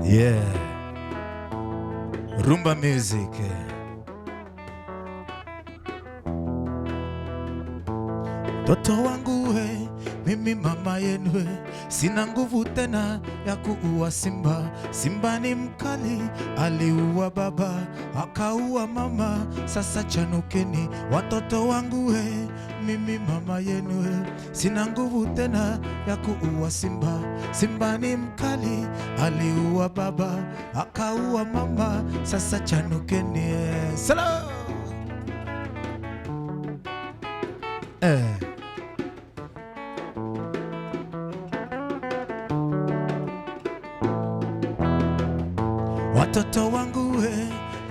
Yeah. Rumba music. Toto wangu we, mimi mama yenu we, sina nguvu tena ya kuua simba. Simba ni mkali, aliua baba, akaua mama. Sasa chanukeni watoto wangu we, mimi mama yenu we, sina nguvu tena ya kuua simba. Simba ni mkali, aliua baba, akaua mama. Sasa chanukeni. Salam. Watoto wangu we,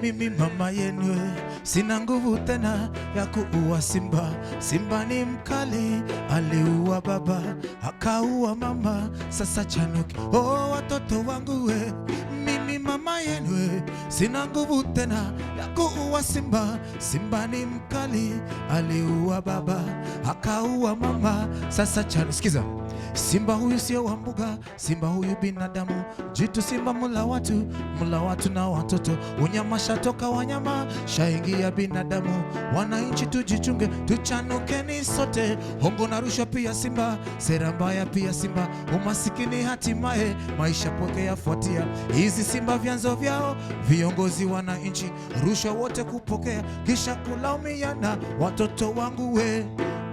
mimi mama yenu we, sina nguvu tena ya kuua simba. Simba ni mkali, aliua baba, akaua mama. Sasa chanuke. Oh, watoto wangu we, mimi mama yenu we, sina nguvu tena ya kuua simba. Simba ni mkali, aliua baba, akaua mama. Sasa chanuke. Sikiza. Simba huyu sio wa mbuga, simba huyu binadamu. Jitu simba mula watu na watoto. Unyama shatoka wanyama, shaingia binadamu. Wananchi tujichunge, tuchanukeni sote. Hongo na rushwa pia simba, sera mbaya pia simba. Umasikini hatimaye, maisha pokea yafuatia. Hizi simba vyanzo vyao, viongozi wananchi. Rushwa wote kupokea, kisha kulaumiana. Watoto wangu we,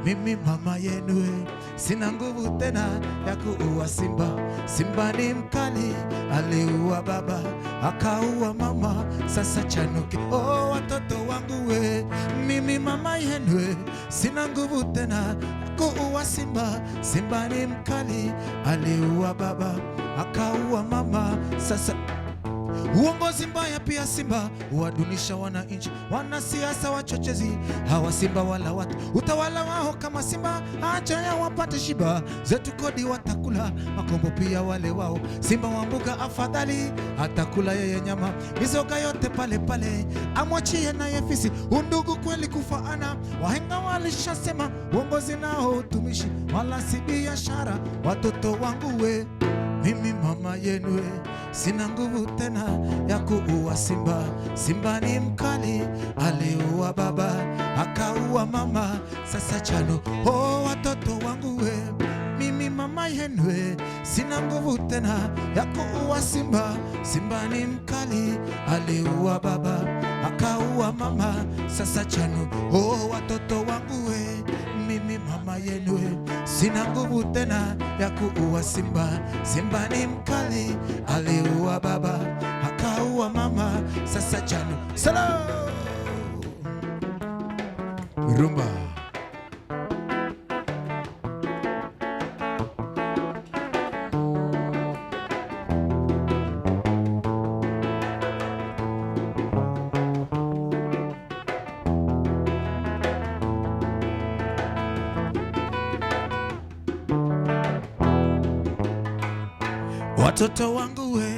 mimi mama yenu we, sina nguvu tena ya kuua simba. Simba ni mkali, aliua baba, akaua mama. Sasa chanuke. Oh, watoto wangu we, mimi mama yenu we, sina nguvu tena ya kuua simba. Simba ni mkali, aliua baba, akaua mama. Sasa uongozi mbaya pia simba, wadunisha wananchi. Wanasiasa wachochezi, hawa simba wala watu. Utawala wao kama simba, acha ya wapate shiba. Zetu kodi watakula, makombo pia wale wao. Simba wa mbuga afadhali, atakula yeye nyama. Mizoga yote pale pale, amwachie naye fisi. Undugu kweli kufaana, wahenga walishasema. Uongozi nao utumishi, wala si biashara. Watoto wangu we, mimi mama yenu we, sina nguvu tena ya kuua simba. Simba ni mkali, aliua baba, akaua mama. Sasa chano. Oh, watoto wangu we, mimi mama yenu we, sina nguvu tena ya kuua simba. Simba ni mkali, aliua baba, akaua mama. Sasa chano. Oh, watoto wangu we, mimi mama yenu we, sina nguvu tena ya kuua simba. Simba ni mkali, aliua baba, akaua mama. Sasa chano. Salam. Rumba. Watoto wangu we,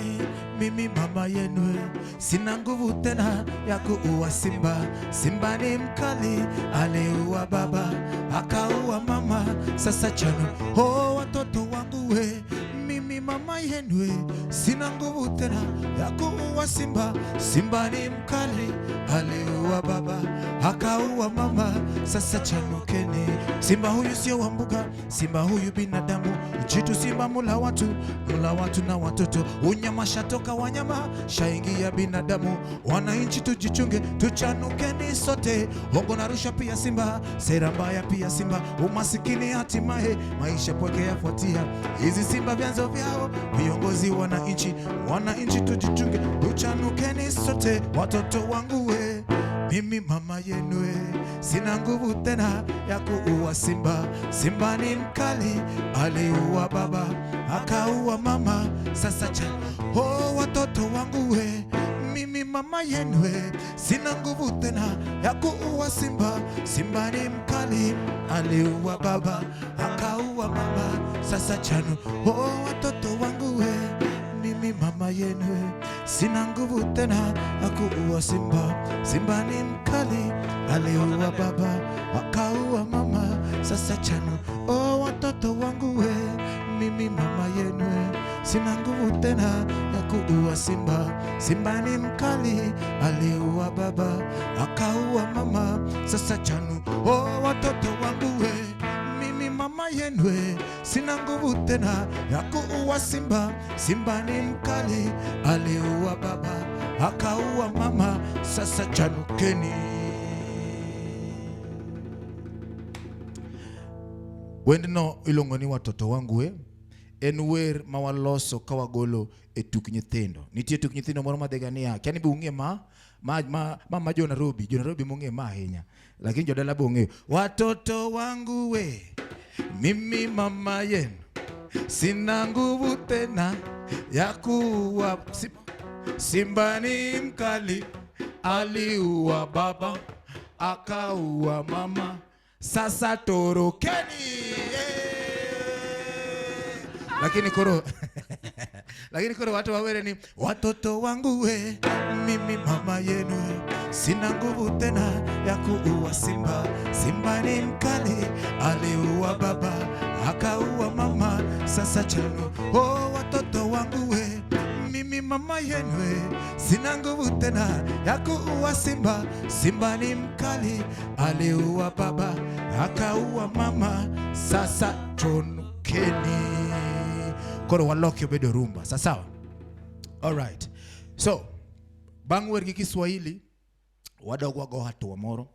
mimi mama yenu we, sina nguvu tena ya kuua simba. Simba ni mkali, aliua baba, akaua mama. Sasa chano. Oh, watoto wangu we, mimi mama yenu we, sina nguvu tena ya kuua simba. Simba ni mkali, aliua baba, akaua mama. Sasa chanukeni. Simba huyu sio wa mbuga, simba huyu binadamu. Jitu simba mula watu na watoto. Unyama shatoka wanyama, shaingia binadamu. Wananchi tujichunge, tuchanukeni sote. Hongo na rushwa pia simba, sera mbaya pia simba. Umasikini hatimaye, maisha pweke yafuatia. Hizi simba vyanzo vyao, viongozi wananchi. Wananchi tujichunge, tuchanukeni sote. Watoto wangu we, mimi mama yenu we, sina nguvu tena ya kuua simba. Simba ni mkali, aliua baba, akaua mama. Sasa cha. Oh, watoto wangu we, mimi mama yenu we, sina nguvu tena ya kuua simba. Simba ni mkali, aliua baba, akaua mama. Sasa chano. Oh, watoto wangu we, mimi mama yenu we, sina nguvu tena ya kuua simba. Simba ni mkali, aliua baba, akaua mama. Sasa chano. Oh, watoto wangu we, mimi mama yenu, sina nguvu tena ya kuua simba. Simba ni mkali, aliua baba akaua mama, sasa chanu. Oh, watoto wangu we, mimi mama yenu, sina nguvu tena ya kuua simba. Simba ni mkali, aliua baba akaua mama, sasa chanukeni. Wendno iluongo ni watoto wangu we, en wer ma waloso ka wagolo e tuk nyithindo. Nitie tuk nyithindo moro madhiga niya, kia ni be ung'e ma jo Nairobi, jo Nairobi mong'e ma ahinya, lakini jodala be ong'eyo. Watoto wangu we, mimi mama yenu, sina nguvu tena ya kuua simba ni mkali, aliua baba akaua mama, sasa torokeni. Lakini koro lakini koro watu wawere ni watoto wangu we, mimi mama yenu, sina nguvu tena ya kuua simba. Simba ni mkali, aliua baba akaua mama, sasa chanu. Oh, watoto wangu we, mimi mama yenu, sina nguvu tena ya kuua simba. Simba ni mkali, aliua baba akaua mama, sasa tonukeni. Koro waloki obedo rumba. Sasa sawa? All right. So, bang' wer gi Kiswahili, wadog wago hatua moro.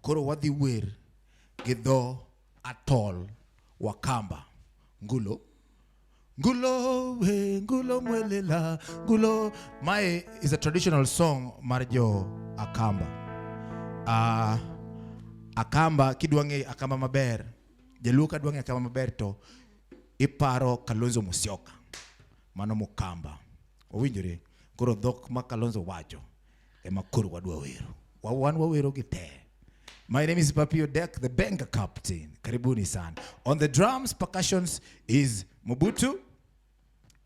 Koro wadhi wer gi dho atol Wakamba. Ngulo. Ngulo, we, ngulo mwelela, ngulo. Mae is a traditional song mar jo Akamba. Akamba, kidwa ng'eyo Akamba maber, Jaluo kadwa ng'eyo Akamba maber to iparo Kalonzo Musyoka. Mano Mukamba. Owinjore. Koro dhok ma Kalonzo wacho ema koro wadwa wero. Wan wawero gi te. My name is Papio Dek, the Benga Captain. Karibuni sana. On the drums, percussions is Mobutu.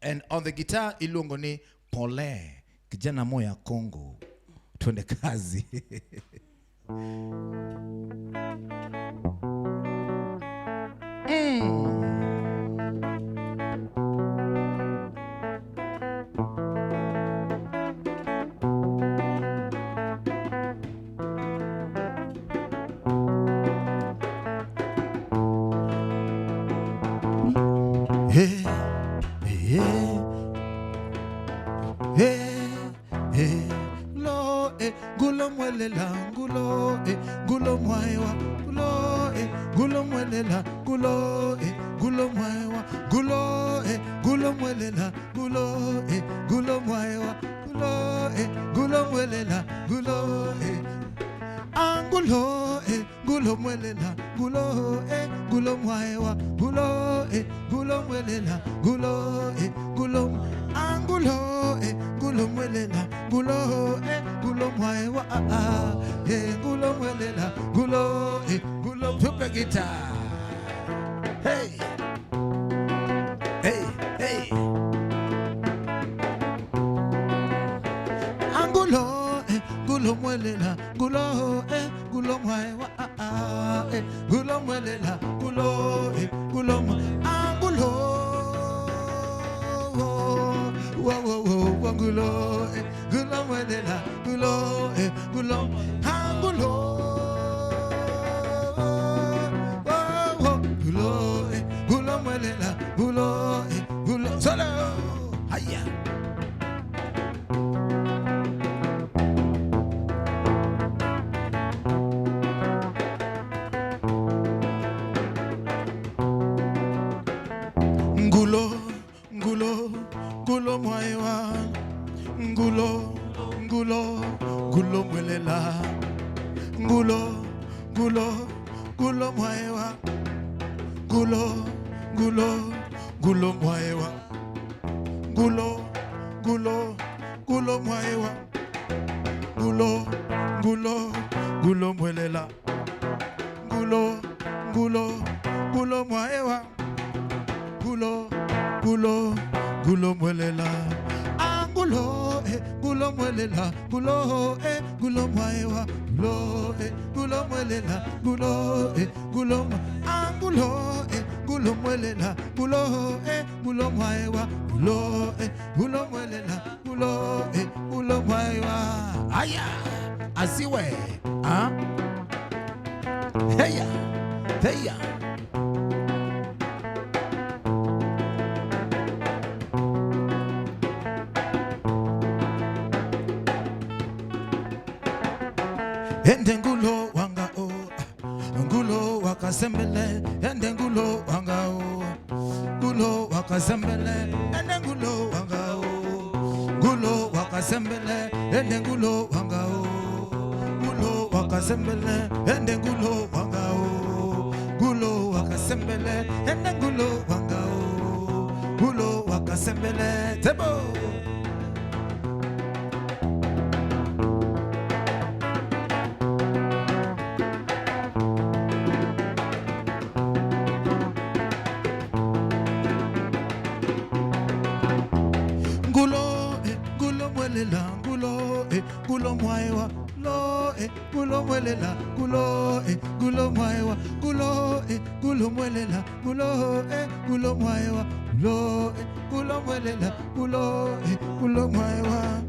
And on the guitar, iluongo ni Paulin, kijana moya Congo. Twende kazi. Hey, hey, hey, hey, lo, eh, gulo mwelela, gulo, eh, gulo mwaewa, gulo, eh, gulo mwelela, gulo, eh, gulo mwaewa, gulo, eh, gulo mwelela, gulo, eh, gulo mwaewa, gulo, eh, gulo mwelela, gulo, eh. Angulo, eh, gulo mwelela, gulo, eh, gulo mwaewa, gulo, eh, gulo mwelela, gulo, eh, gulo, angulo, eh, gulo mwelela, gulo, eh, gulo mwaewa, ah, ah, eh, gulo mwelela, gulo, eh, gulo, tupe guitar. Hey, hey, hey. Angulo, eh, gulo mwelela, gulo, eh, gulo mwaewa, ah, ah, eh, gulo mwelela, gulo, eh, gulo angulo, wo, wo, wo, wo, gulo, eh, gulo mwelela, gulo, eh, gulo, angulo, wo, wo, gulo, eh, gulo mwelela, gulo, eh, gulo, solo, haya. Ngulo, ngulo, ngulo mwaewa, ngulo, ngulo, ngulo mwelela, ngulo, ngulo, ngulo mwaewa, ngulo, ngulo, ngulo mwaewa, ngulo, ngulo, ngulo mwaewa, ngulo, ngulo, ngulo mwelela, ngulo, ngulo, ngulo mwaewa, gulo, gulo, gulo mwelela, angulo, eh, gulo mwelela, gulo, eh, gulo mwaewa, gulo, eh, gulo mwelela, gulo, eh, gulo, angulo, eh, gulo Ngulo mwelela ngulo eh ngulo mwaewa ngulo eh ngulo mwelela ngulo eh ngulo mwaewa. Aya aziwe ah heya heya. Ende ngulo wanga o ngulo wakasembele ende ngulo wanga o ngulo wakasembele ende ngulo wanga o ngulo wakasembele ende ngulo wanga o ngulo wakasembele ende ngulo wanga o ngulo wakasembele ende ngulo wanga o ngulo wakasembele tebo. Ngulo eh, ngulo mwelela ngulo eh, ngulo mwaewa lo eh, ngulo mwelela ngulo eh, ngulo mwaewa ngulo eh, ngulo mwelela ngulo eh, ngulo mwaewa ngulo eh, ngulo mwelela ngulo eh, ngulo mwaewa.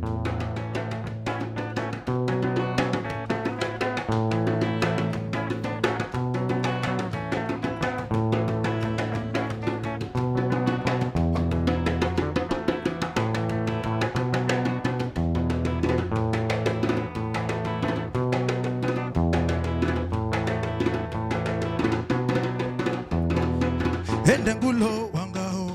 Ende ngulo wangao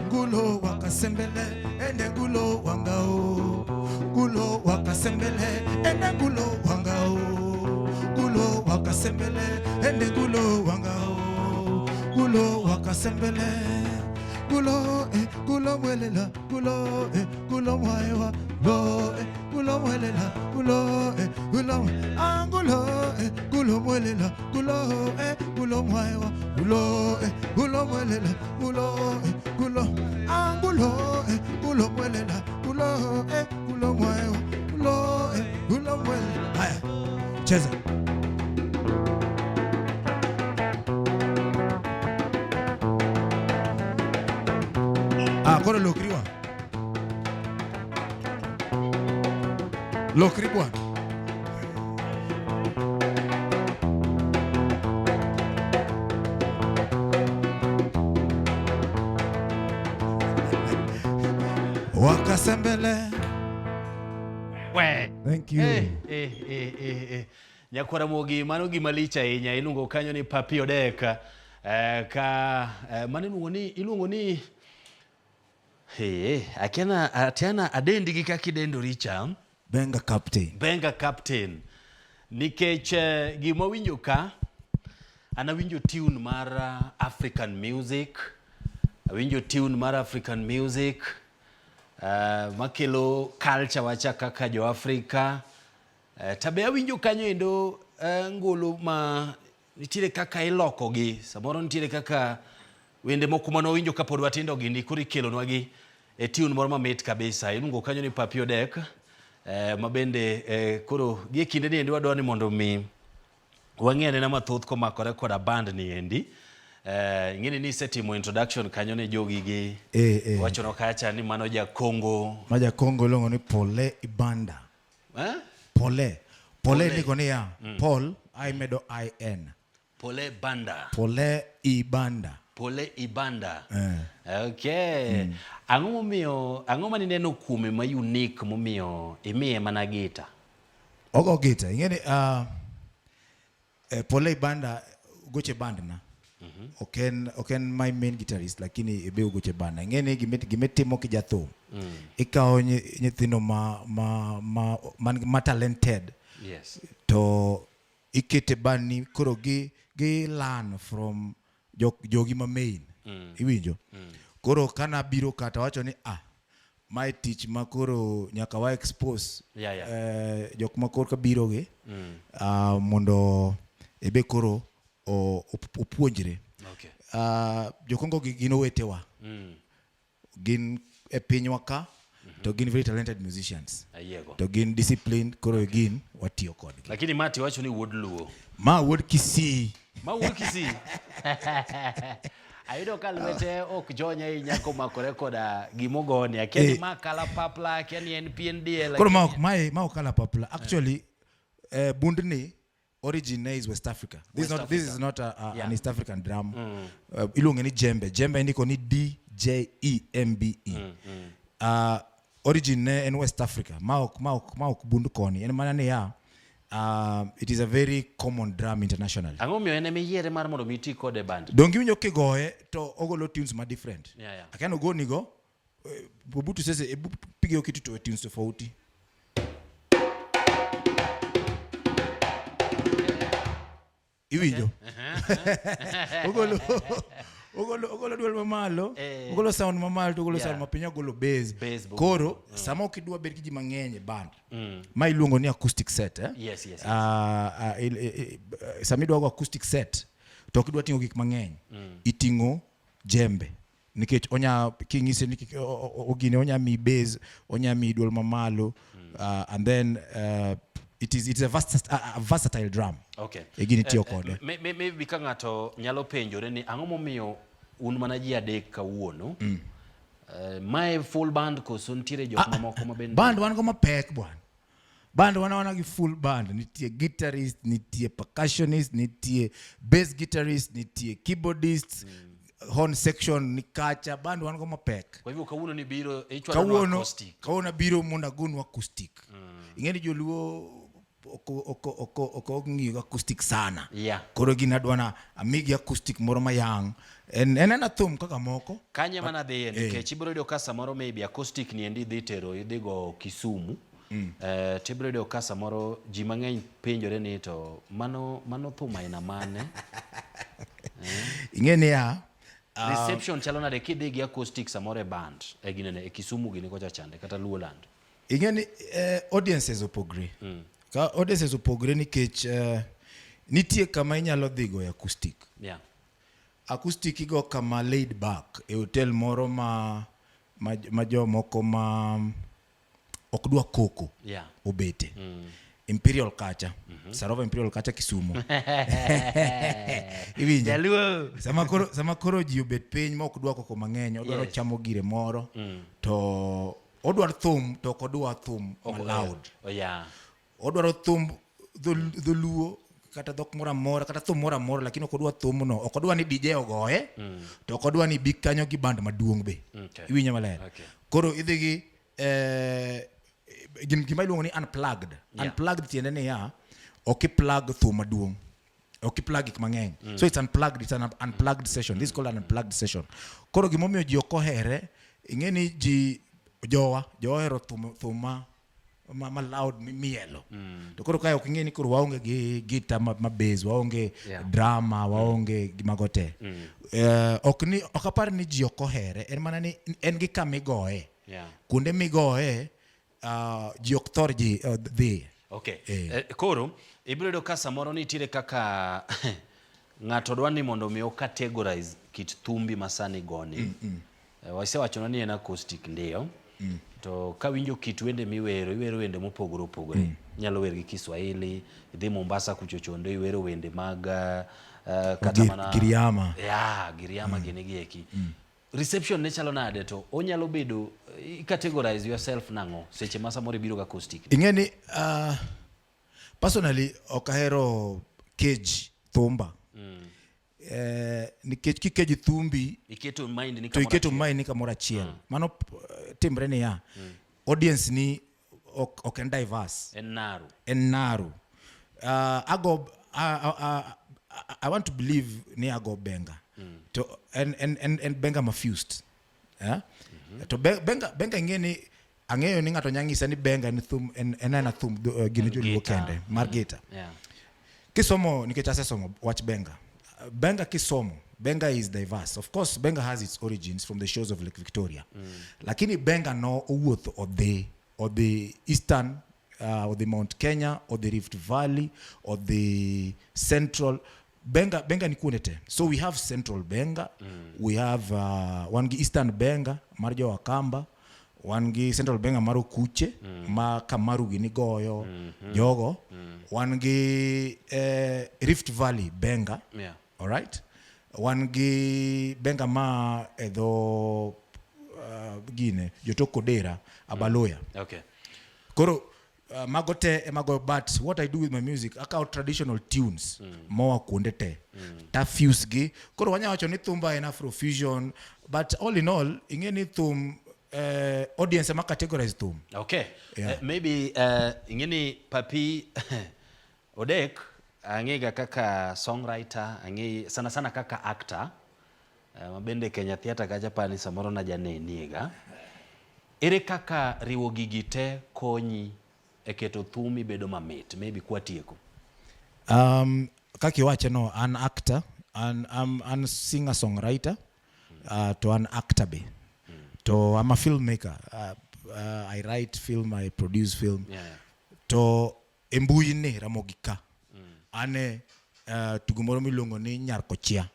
ngulo wakasembele ende ngulo wangao ngulo wakasembele ende ngulo wangao ngulo wakasembele ende ngulo wangao ngulo wakasembele ngulo eh ngulo mwelela ngulo eh ngulo mwaewa lo eh ngulo mwelela ngulo eh ngulo angulo eh ngulo mwelela ngulo eh ngulo mwaewa ngulo eh ngulo mwelela ngulo eh ngulo angulo eh ngulo mwelela ngulo eh ngulo mwaewa ngulo eh ngulo mwelela. Haya, cheza. Ah, koro lokriwa lokri bwana. Wakasembele. We. Thank you. Eh, eh, eh, eh, eh. Nyakwara Mogi, mano gima lich ahinya. Iluongo kanyo ni Papi Odek. Ka mano iluongo ni hey, akiana atiana adendi gi kaka idendori cha. Benga captain. Benga captain. Nikech gima winjo ka, an awinjo tune mar African music. Awinjo tune mar African music. Makelo culture wacha kaka jo Afrika. Tabe awinjo kanyo endo ngolo ma nitiere kaka ilokogi. Samoro nitiere kaka wende moko mane wawinjo kapod watindo gini koro ikelonwa gi e tune moro mamit kabisa. Iluongo kanyo ni Papi Odek. Ma bende koro gie kinde ni endi wadwa ni mondo mi wang'e anena mathoth komakore koda band ni endi. Ing'eni ni isetimo introduction kanyo ne jogi gi wachono kacha ni mano ja Kongo. Ma ja Kongo iluongo ni Pole Ibanda. Eh? Pole. Pole ndiko niya, Paul I medo IN. Pole Banda. Pole Ibanda. Pole Ibanda. Okay. Ang'o momiyo, ang'o manineno kuome ma unique momiyo imiye mana gita? Ogo gita. Ing'eni Pole Ibanda goche band na. Ok en my main guitarist lakini ebe ogoche band na. Ing'eni gimitimo ki jathum. Ikawo nyithindo ma talented. Yes. To ikete band ni koro gi learn from jogi ma main. Iwinjo? Koro kana biro kata wacho ni mae tich ma koro nyaka wa expose jok ma korka biro gi mondo ebe koro opuonjre. Okay. Jokongo gi gin owetewa. Gin e pinywa ka to gin very talented musicians. Ayiego. To gin disciplined koro gin watiyo kodgi. Lakini Mati wacho ni wuod Luo. Ma wuod Kisii. Ma wuod Kisii. Ayudo ka lwete ok jony ahinya komakore koda gimogoni. Akia ni ma kalapapla, akia ni en pien diel. Koro ma ok mae ma ok kalapapla. Actually, bundni origin ne is West Africa. This, West is not, this Africa. is not a Yeah. an East African drum. Iluonge ni jembe. Jembe indiko ni D J E M B E. Origin ne en West Africa. Ma ok bund koni. En mana niya, it is a very common drum internationally. Ang'o miyo en ema iyiere mar mondo mi iti kode e band? Donge iwinjo kigoye to ogolo tunes ma different. Yeah. Akia nogonigo, Mobutu Sese, ebu pige hiyo kitu toe tunes tofauti. Iwinjo? Ogolo duol mamalo, ogolo sound mamalo to ogolo sound mapiny, ogolo bass. Bass bo- Koro sama ok idwa bet gi ji mang'eny e band, ma iluongo ni acoustic set, eh? Yes. Sama idwa go acoustic set to ok idwa ting'o gik mang'eny, iting'o jembe nikech onya king'ise ni ogine onya mi bass, onya mi duol mamalo, and then it is a versatile drum. E gini tiyo kode. Maybe ka ng'ato nyalo penjore ni ang'o momiyo un mana ji adek kawuono. Mae full band koso nitiere jok mamoko ma bende? Band wan go mapek bwana. Band wan wana gi full band. Nitie guitarist, nitie percussionist, nitie bass guitarist, nitie keyboardist, horn section ni kacha. Band wan go mapek. Kwa hivyo kawuono ni biro ichwalo Kawuono acoustic. Kawuono abiro mondo agonu acoustic. Ing'e ni joluo ok ong'iyo acoustic sana. Koro gin adwa na amigi acoustic moro mayang'. En ena thum kaka moko. Kanye mana dhiye nikech ibiro yudo ka samoro maybe acoustic ni endi idhi tero idhi go Kisumu. Tibiro yudo ka samoro ji mang'eny penjore ni to mano thum aina mane? Ing'e niya, Reception chalo nade kidhi gi acoustic samoro e band e ginene e Kisumu gini kocha chande kata Luoland? Ing'e ni audiences opogre. Ka audiences opogre nikech nitie kama inyalo dhi go e acoustic. Acoustic igo kama laid back e hotel moro ma jomoko ma ok dwa koko obete. Imperial kacha. Sarova Imperial kacha Kisumu. Iwinjo? Jaluo. Sama koro ji obet piny ma ok dwa koko mang'eny, odwaro chamo gire moro, to odwaro thum to ok odwa thum ma loud. Oh, yeah. Odwaro thum dholuo kata dhok moro amora kata thum moro amora, lakini ok odwa thumno, ok odwa ni DJ ogoye, to ok odwa ni bi kanyo gi band maduong' be. Iwinjo maler? Okay. Koro idhi gi gima iluongo ni unplugged. Unplugged tiende niya, ok i-plug thum maduong', ok i-plug gik mang'eny. So it's unplugged, it's an unplugged session. This is called an unplugged session. Koro gimomiyo ji ok ohere, ing'e ni ji jowa jowa ohero thum ma loud mimielo. To koro kae ok ing'e ni koro waonge gi guitar ma bass, waonge drama, waonge gimago te. Ok ni ok apar ni ji ok ohere, en mana ni en gi kama igoye. Kuonde migoye, ji ok thor ji dhi. Koro ibiro yudo ka samoro nitiere kaka ng'ato dwa ni mondo mi o categorize kit thumbi ma sani goni. Wasewachona ni en acoustic ndiyo. To kawinjo kit wende miwero, iwero wende mopogore opogore. Inyalo wer gi Kiswahili, idhi Mombasa kucho chondo iwero wende mag kata mana Giriama. Yeah, Giriama gini gi eki. Reception ne chalo nade to onyalo bedo i categorize yourself nang'o seche ma samoro ibiro ga acoustic? Ing'e ni personally ok ahero cage thumba. Nikech kikeji thumbi iketo mind ni to kamoro iketo achiel. Mind ni kamoro achiel. Mano timre niya, audience ni ok en diverse. En narrow. En narrow. Ago I want to believe ni ago benga. To en benga ma fused. Yeah? To benga ing'e ni ang'eyo ni ng'ato nyalo nyisa ni benga en thum en ena thum gine En joluo guitar. kende mar guitar. Kisomo nikech asesomo wach benga. Benga kisomo, benga is diverse. Of course benga has its origins from the shores of Lake Victoria. Lakini benga no owuotho odhi eastern, odhi Mount Kenya, odhi Rift Valley, odhi Central. Benga ni kuonde te. So we have Central Benga, we have wan gi Eastern Benga mar jo Akamba, wan gi Central Benga mar Okuche, ma Kamaru gini goyo, jogo. Wan gi Rift Valley Benga. All right? Wan gi benga ma e dho gine jotok Kodera Abaloya. Koro mago te ema go, but what I do with my music, akawo traditional tunes moa kuonde te ta fuse gi. Koro wanya wacho ni thumba en afrofusion, but all in all ing'e ni thum, audience ema categorize thum. Okay. Maybe ing'e ni Papi Odek ang'ega kaka songwriter, ang'e sana sana kaka actor, ma bende Kenya Theatre kacha pani samoro najaneniega. Ere kaka riwo gigi te konyi e keto thumi bedo mamit? Maybe kwatieko. Kaka iwache no, an actor, an singer songwriter, to an actor be. To I'm a filmmaker. I write film, I produce film. To e mbui ni Ramogi ka. Ane tugo moro miluongo ni Nyarkochia.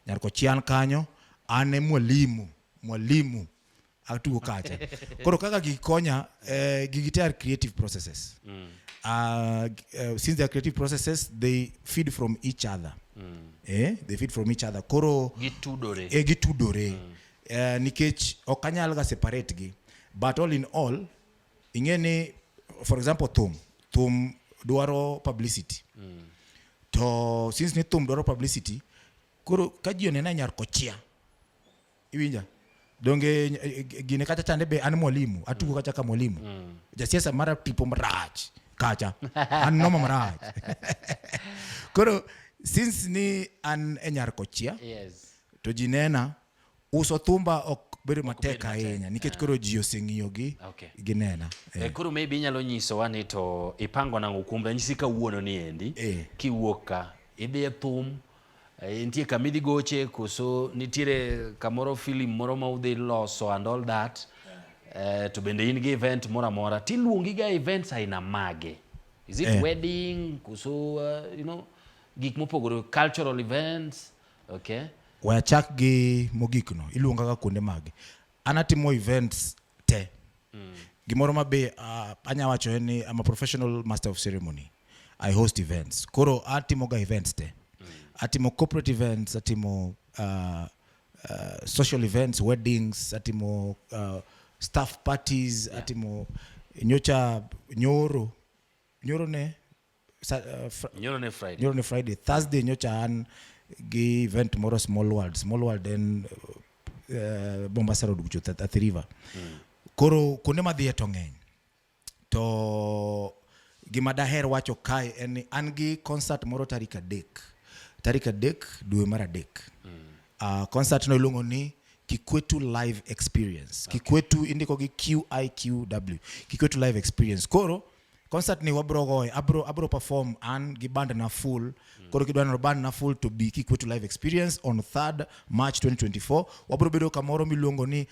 Nyarkochia an kanyo, an e mwalimu, mwalimu atugo kacha. Koro kaka gigi konya, gigi te are creative processes. Since they are creative processes, they feed from each other. They feed from each other. Koro gitudore. Gitudore. Nikech ok anyal ga separate gi. But all in all, ing'e ni, for example, thum. Thum dwaro publicity. To since ni thum dwaro publicity, koro ka ji onena e Nyarkochia, iwinja? Donge gine kacha chande be an mwalimu, atugo kacha ka mwalimu. Jasiasa mara tipo marach kacha. An noma marach. Koro since ni an e Nyarkochia, to ji nena, uso thumba ok bedo matek ahinya nikech koro ji oseng'iyo gi ginena. Koro maybe inyalo nyisowa ni to ipango nang'o kuom ranyisi kawuono ni endi kiwuok ka idhi e thum, nitie kama idhi goche koso nitiere kamoro film moro ma udhi loso and all that, to bende in gi event moro amora tiluongi ga events aina mage? Is it wedding koso gik mopogore, cultural events? Okay. We achak gi mogik no, iluonga ga kuonde mage. An atimo events te. Gimoro ma be anya wacho en ni I'm a professional master of ceremony. I host events. Koro atimo ga events te. Atimo corporate events, atimo social events, weddings, atimo staff parties, atimo nyocha nyoro. Nyoro ne sa, Nyoro ne Friday. Nyoro ne Friday. Thursday nyocha an gi event moro Small World. Small World en Mombasa Road kucho Athi River. Koro kuonde madhiye to ng'eny. To gima daher wacho kae en ni an gi concert moro tarik 3. Tarik 3 dwe mar 3. Concert no iluongo ni Kikwetu Live Experience. Kikwetu indiko gi QIQW. Kikwetu Live Experience. Koro concert ni wabro goye, abro perform an gi band na full. Koro kidwa neno band na full to be Kikwetu Live Experience on 3rd March 2024. Wabro bedo kamoro miluongo ni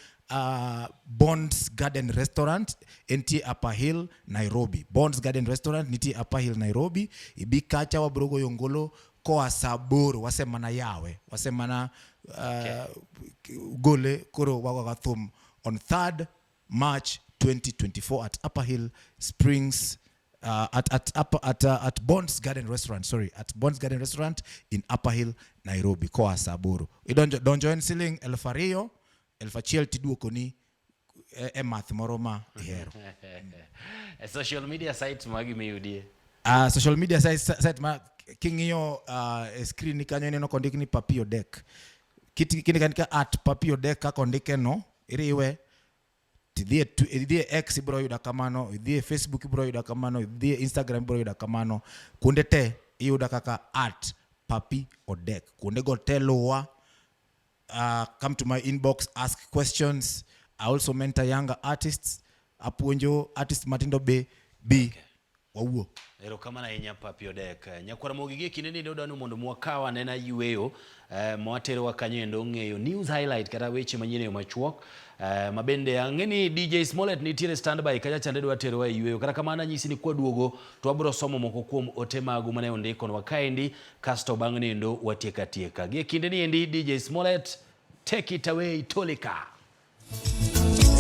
Bonds Garden Restaurant entie Upper Hill, Nairobi. Bonds Garden Restaurant nitie Upper Hill, Nairobi. Ibi kacha wabro goyo ngolo koa saa 8, wasemana yawe, wasemana gole koro wagoga thum on 3rd March 2024 at Upper Hill Springs, at Bonds Garden Restaurant, sorry, at Bonds Garden Restaurant in Upper Hill, Nairobi, koa saa 8. Idonjo, donjo en siling 2,000, 1,000 tiduoko ni e math moro ma ihero. Social media sites magi miyudie? Social media site ma king'iyo e screen ni kanyo ineno kondik ni Papi Odek. Kindika andika at Papi Odek kaka ondike no, iriwe, tidhi e X ibiro yuda kamano, idhi e Facebook ibiro yuda kamano, idhi e Instagram ibiro yuda kamano. Kuonde te iyuda kaka at Papi Odek. Kuonde go te luwa. Come to my inbox, ask questions. I also mentor younger artists. Apuonjo artists matindo be bi wawuo. Erokamano ahinya Papi Odek. Nyakwar Ramogi gie kinde ni dwa ni mondo mwakaw anena yweyo, mwaterowa kanyo endo ng'eyo news highlight kata weche manyien e yo machuok. Ma bende ang'e ni DJ Smollett nitiere standby kacha chande dwa terowa e yweyo. Kata kamano anyisi ni kwaduogo to wabiro somo moko kuom ote magu mane ondikonwa kaendi, kasto bang' nendo watieka tieka. Gie kinde ni endi DJ Smollett, take it away Tolika.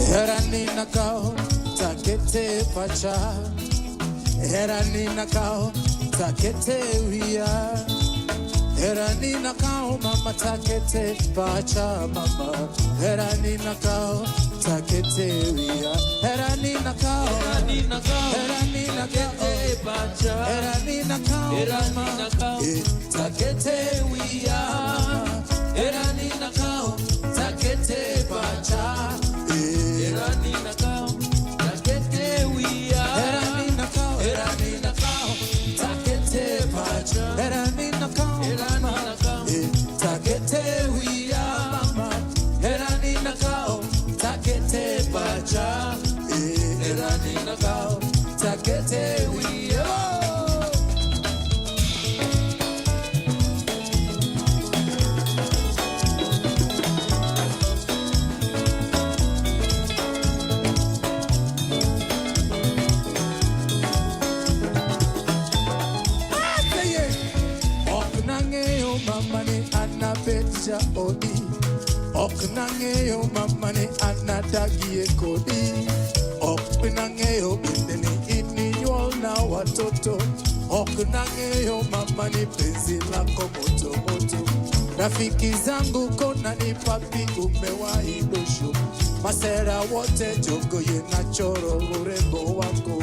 Hera ninakao takete pacha, hera ninakao takete wiya, hera Herani nakao mama takete pacha mama. Herani nakao takete wiya. Herani nakao. Herani nakao Herani nakao. takete pacha. Herani nakao Herani mama. nakao Eh, takete wiya. Herani nakao takete pacha. eh. Herani nakao takete wiya. Herani nakao. Herani nakao takete pacha. Herani nakao Herani mama. nakao Eh, takete wiya. mama. Herani nakao takete pacha. Eh. Herani nakao takete wiya. Aye. Ok nang'eyo mama ni anabed jaodi. Ok nang'eyo mama ni anadagie kodi. Ok nang'eyo bende ni ininyuolna watoto. Ok nang'eyo mama ni penzi lako moto moto. Rafiki zangu kona ni papi umewahi dosho. Masera wote jogoye na choro urembo wako.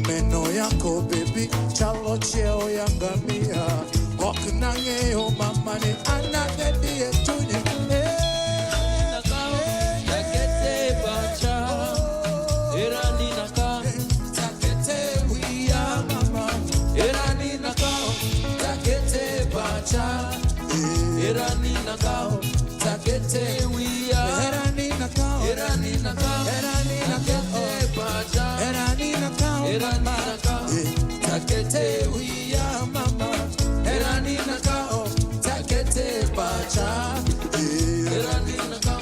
Meno yako baby chalo cheo ya ngamia. Ok nang'eyo mama ni anabedie chunye. Eh, Nakao takete pacha. Herani nakao takete wiya. mama. Herani nakao takete pacha. Eh, Herani nakao takete wiya. Herani nakao. Herani nakao Herani nakao. takete pacha. Herani nakao Herani mama. nakao Eh, takete wiya. mama. Herani nakao takete pacha. Eh, Herani nakao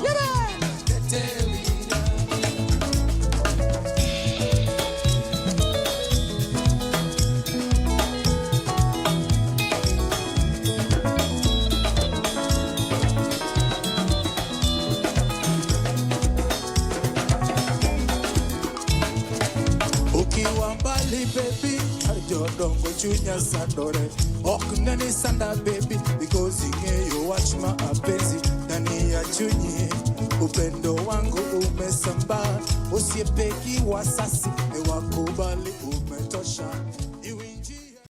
takete wiya. Ukiwa mbali baby, jodongo chunya sandore. Ok neni sanda baby, because ing'eyo wach ma apenzi ndani ya chunyi. Upendo wangu umesambaa, osiepeki wasasi ni wakubali umetosha.